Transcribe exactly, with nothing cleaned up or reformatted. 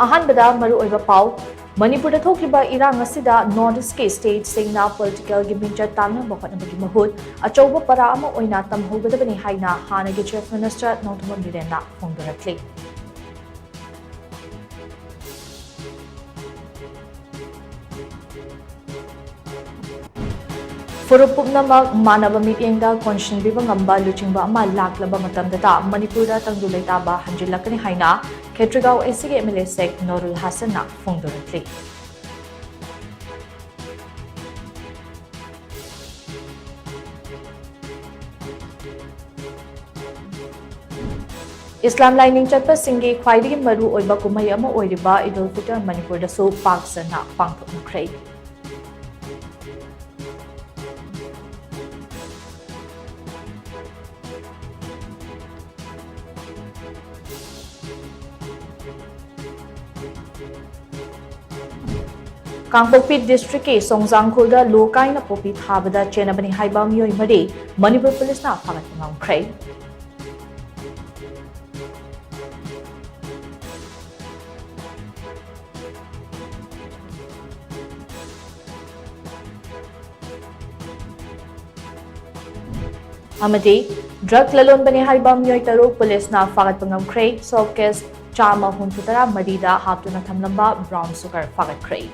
ꯑꯍꯥꯟꯕꯗ ꯃꯔꯨꯑꯣꯏꯕ ꯄꯥꯎ꯫ ꯃꯅꯤꯄꯨꯔꯗ ꯊꯣꯛꯂꯤꯕ ꯏꯔꯥꯡ ꯑꯁꯤꯗ North East ꯀꯤ state ꯁꯤꯡꯅ political ꯒꯤ ꯃꯤꯡꯆꯠ ꯇꯥꯡꯅꯕ ꯍꯣꯠꯅꯕꯒꯤ ꯃꯍꯨꯠ ꯑꯆꯧꯕ ꯄꯔꯥ ꯑꯃ ꯑꯣꯏꯅ ꯇꯝꯍꯧꯒꯗꯕꯅꯤ ꯍꯥꯏꯅ ꯍꯥꯟꯅꯒꯤ Chief Minister ꯅꯣꯡꯊꯣꯝꯕꯝ ꯕꯤꯔꯦꯟꯅ ꯐꯣꯡꯗꯣꯔꯛꯂꯤ꯫ ꯐꯨꯔꯨꯞ ꯄꯨꯝꯅꯃꯛ ꯃꯥꯟꯅꯕ ꯃꯤꯠꯌꯦꯡꯗ ꯀꯣꯟꯁꯤꯟꯕꯤꯕ ꯉꯝꯕ ꯂꯨꯆꯤꯡꯕ ꯑꯃ ꯂꯥꯛꯂꯕ ꯃꯇꯝꯗꯇ ꯃꯅꯤꯄꯨꯔꯗ ꯇꯪꯗꯨ ꯂꯩꯇꯥꯕ ꯍꯟꯖꯤꯜꯂꯛꯀꯅꯤ ꯍꯥꯏꯅ ꯈꯦꯇ꯭ꯔꯤꯒꯥꯎ AC ꯒꯤ MLA ꯁꯦꯛ ꯅꯣꯔꯨꯜ ꯍꯥꯁꯟꯅ ꯐꯣꯡꯗꯣꯔꯛꯂꯤ꯫ ꯏꯁꯂꯥꯝ ꯂꯥꯏꯅꯤꯡ ꯆꯠꯄꯁꯤꯡꯒꯤ ꯈ꯭ꯋꯥꯏꯗꯒꯤ ꯃꯔꯨ ꯑꯣꯏꯕ ꯀꯨꯝꯍꯩ ꯑꯃ ꯑꯣꯏꯔꯤꯕ ꯏꯗ ꯎꯜ ꯐꯤꯇꯔ ꯃꯅꯤꯄꯨꯔꯗꯁꯨ ꯄꯥꯛ ꯁꯟꯅ ꯄꯥꯡꯊꯣꯛꯅꯈ꯭ꯔꯦ꯫ ꯀꯥꯡꯄꯣꯛꯄꯤ district ꯀꯤ ꯁꯣꯡꯖꯥꯡꯈꯨꯜꯗ ꯂꯣ ꯀꯥꯏꯅ ꯄꯣꯄꯤ ꯊꯥꯕꯗ ꯆꯦꯟꯅꯕꯅꯤ ꯍꯥꯏꯕ ꯃꯤꯑꯣꯏ ꯃꯔꯤ ꯃꯅꯤꯄꯨꯔ ꯄꯨꯂꯤꯁꯅ ꯐꯥꯒꯠꯄ ꯉꯝꯈ꯭ꯔꯦ꯫ ꯑꯃꯗꯤ drug ꯂꯂꯣꯟꯕꯅꯤ ꯍꯥꯏꯕ ꯃꯤꯑꯣꯏ ꯇꯔꯨꯛ ꯄꯨꯂꯤꯁꯅ ꯐꯥꯒꯠꯄ ꯉꯝꯈ꯭ꯔꯦ꯫ Soap case ꯆꯥꯝꯃ ꯍꯨꯝꯐꯨ ꯇꯔꯥ ꯃꯔꯤꯗ ꯍꯥꯞꯇꯨꯅ ꯊꯝꯂꯝꯕ brown sugar ꯐꯥꯒꯠꯈ꯭ꯔꯦ꯫